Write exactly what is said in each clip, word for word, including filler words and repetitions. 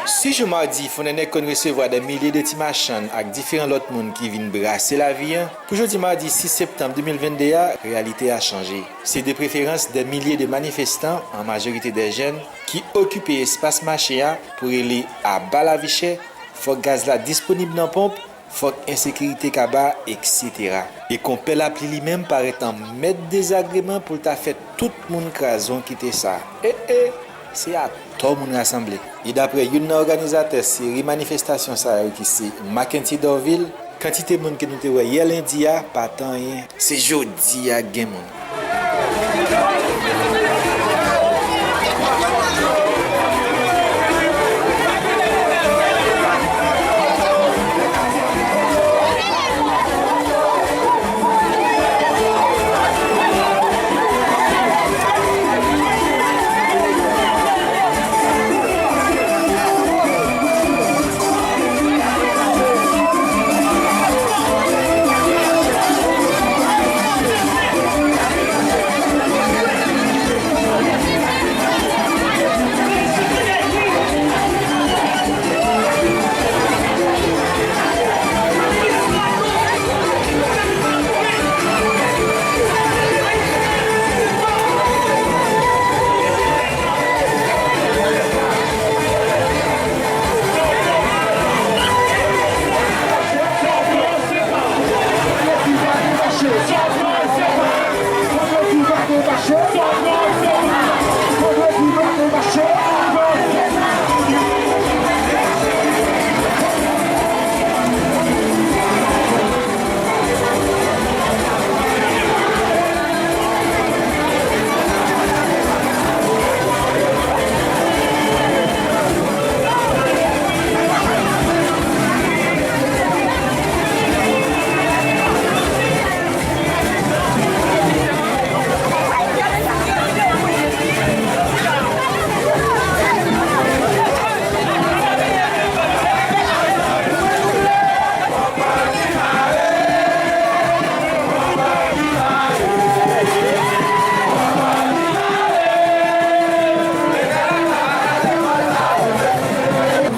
Si jou madi, Fondènèg konn resevwa dè milye de ti machann ak diferan lòt moun ki vin brase lavi a, pou jodi madi sis septanm de mil vennde a, reyalite a chanje. Se de preferans dè milye de manifestan, an majorite dè jèn, ki okipe espas mache a pou rele aba lavi chè, fòk gaz la disponib nan ponp, fòk ensekirite kaba, etsetera. E konpè lapli li menm parèt an mèt dezagreman pou l ta fè tout moun kraze yon kite sa. E, e, se atò moun rasanble. E daprè youn nan òganizatè seri manifestasyon sa yo ki se Mackenty Dorvil, kantite moun ke nou te wè yè lendi a pa t anyen. Se jodi a k gen moun.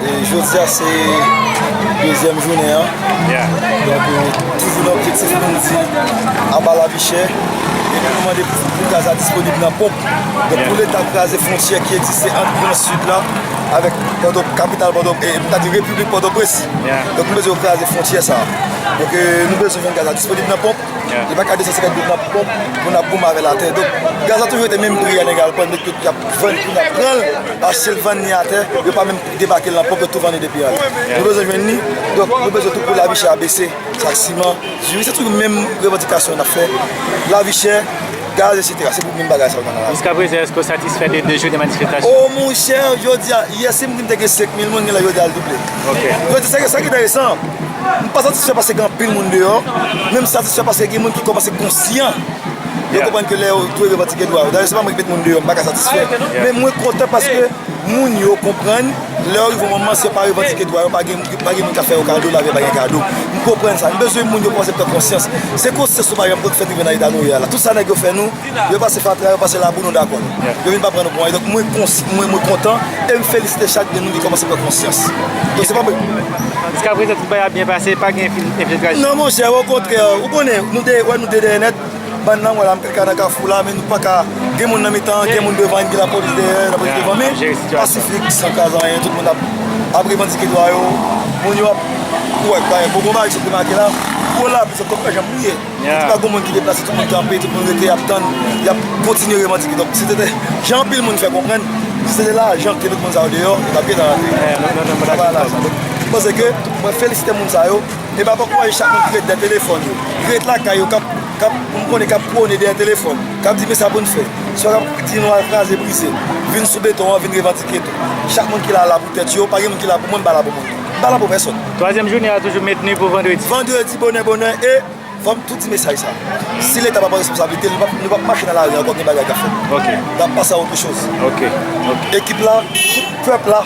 E jodi a se dezyèm jounen an. Yeah. Donk, e, toujou nan objektif pou n di aba lavi chè. Epi nou mande pou, pou gaz la disponib nan ponp. Donk, pou Leta kraze fwontyè ki egziste ant Gran Sid la avèk Pòto, kapital Pòto, e, m ta di Repiblik Pòtoprens. Yeah. Donk, nou bezwen yo kraze fwontyè sa a. Donk, e, nou bezwen jwenn gaz la disponib nan ponp. Yeah. Li pa ka desann senkant goud nan ponp pou n ap goumen avè l atè. Donk, gaz la toujou rete menm pri a, nèg al pran, nèg yo ap vann, pou n ap pran l, achte l, vann li atè, yo pa menm debake l nan ponp, yo tou vann li depi anlè. Yeah. Nou bezwen jwenn li, donk nou bezwen tou pou lavi chè a bese, sa k siman, diri, se toujou menm revandikasyon n ap fè. Lavi chè, gaz, etsetera. Se pou menm bagay sa yo nan lavi. Jiskaprezan, èske w satisfè de de jou de manifestasyon? O monchè, jodi a, yè si m di m te gen senk mil moun, genlè jodi a l double. Ok. Jodi, sa, sa ki enteresan, m pa satisfè paske gen anpil moun deyò, men m satisfè paske gen moun ki kòmanse konsyan. Yo konprann ke lè yo dwe revandike dwa yo. Dayè, se pa mwen ki met moun deyò, m pa ka satisfè. Men mwen kontan paske moun yo konprann, lè yo rive yon moman, si yo pa revandike dwa yo, pa gen, pa gen moun k ap fè yo kado, lavi a pa gen kado. M konprann sa. M bezwen moun yo kòmanse pran konsyans. Se konsyans nou pa janm konn fè n rive nan eta nou ye a la. Tout sa nèg yo fè nou, yo pase fatra, yo pase labou, nou dakò. Yo vin pa pran nou pou anyen. Donk, mwen kons-, mwen, mwen kontan e m felisite chak de moun ki kòmanse pran konsyans. Donk, se pa mwen. Jiskaprezan, tout bagay ap byen pase, pa gen enfil-, enfiltrasyon. Non, monchè, okontrè, ou konnen, nou de, wè nou de dèyè nèt. Bann nan, wè la, m kèk ka nan kafou la, men nou pa ka, gen moun nan mitan, gen moun devan, gen lapolis dèyè, lapolis devan, men pasifik, san kraze anyen, tout moun ap, ap revandike dwa yo, moun yo ap, ou wè, pa, bon, bon, bagay sot remake la, gwo lapli sot, kòm pa janm mouye. Epi pa gen moun ki deplase, tout moun kanpe, tout moun rete, y ap tann, y ap kontinye revandike. Donk, si se te, jan anpil moun fè konprann, si se te lajan ki te met moun sa yo deyò, yo t ap gentan rantre. Sa pa lajan. Donk, m panse ke mwen felisite moun sa yo, e m ap ankouraje chak moun ki ret dè telefòn yo, ki ret lakay yo, k ap, k ap, m konnen k ap pwone dèyè telefòn, k ap di, "Men sa pou n fè." Swa k ap di, "Nou al kraze brize." Vin sou beton an, vin revandike tou. Chak moun ki la, la pou tèt yo, pa gen moun ki la pou mwen, m pa la pou moun. M pa la pou pèsòn. Twazyèm jounen an toujou mentni pou vandredi. Vandredi, bonè, bonè, e fò m tou di mesaj sa. Si Leta pa pran responsablite l, nou p ap, nou p ap mache nan lari ankò, gen bagay k ap fèt. Ok. N ap pase a otre choz. Ok, ok. Ekip la, tout pèp la,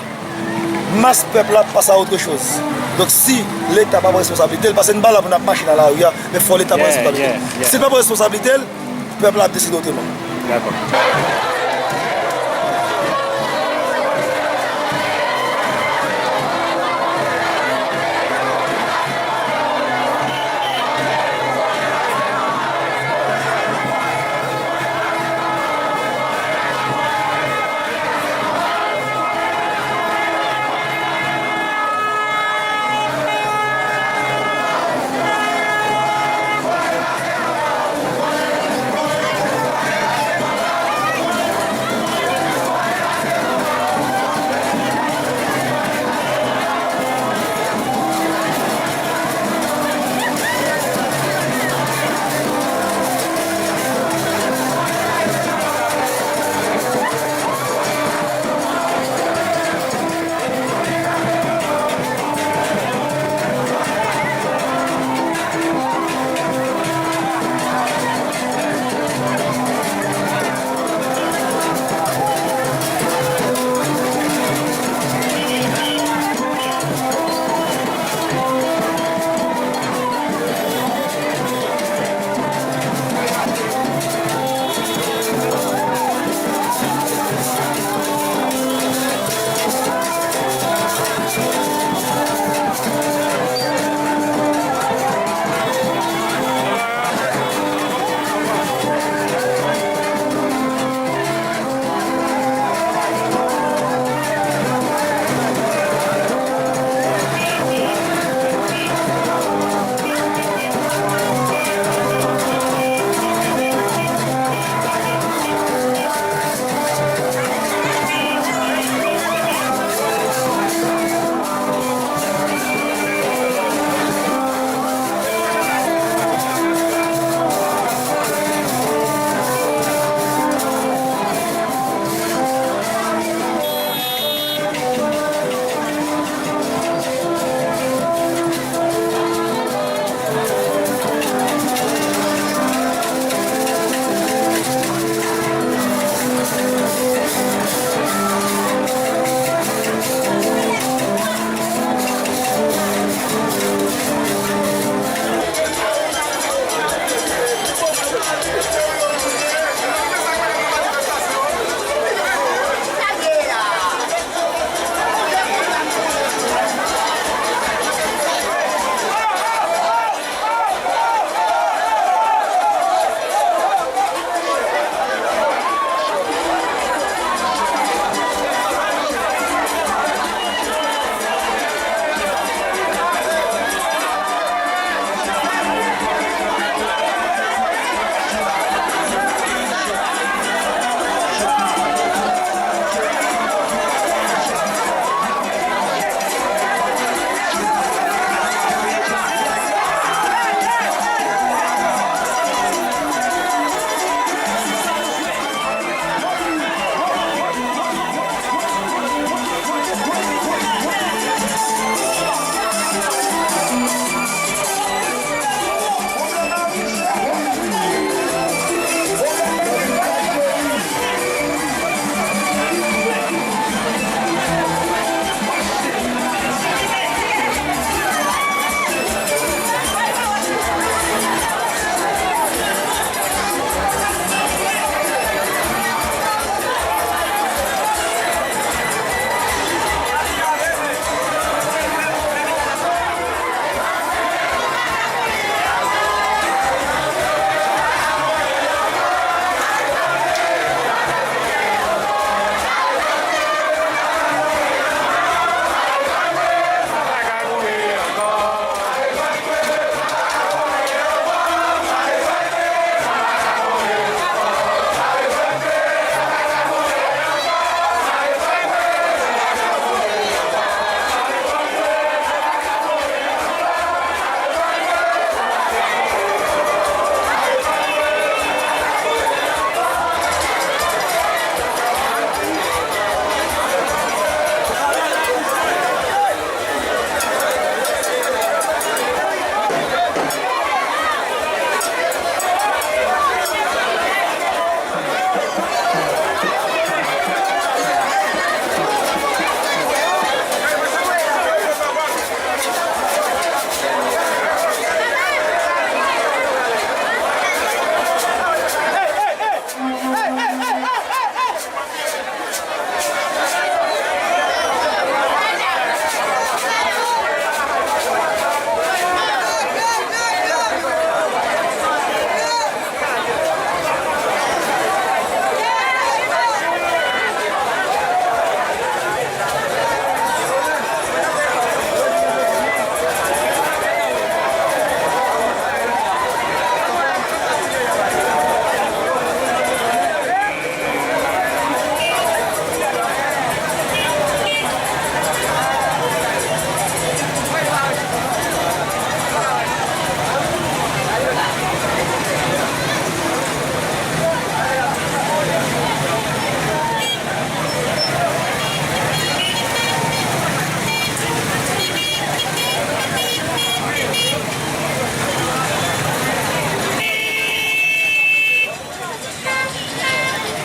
mas pèp la ap pase a otre choz. Donk, si Leta pa pran responsablite l, paske n pa la pou n ap mache nan lari a, men fò Leta pran responsablite l. Si l pa pran responsablite l, pèp la ap deside otreman. Dakò.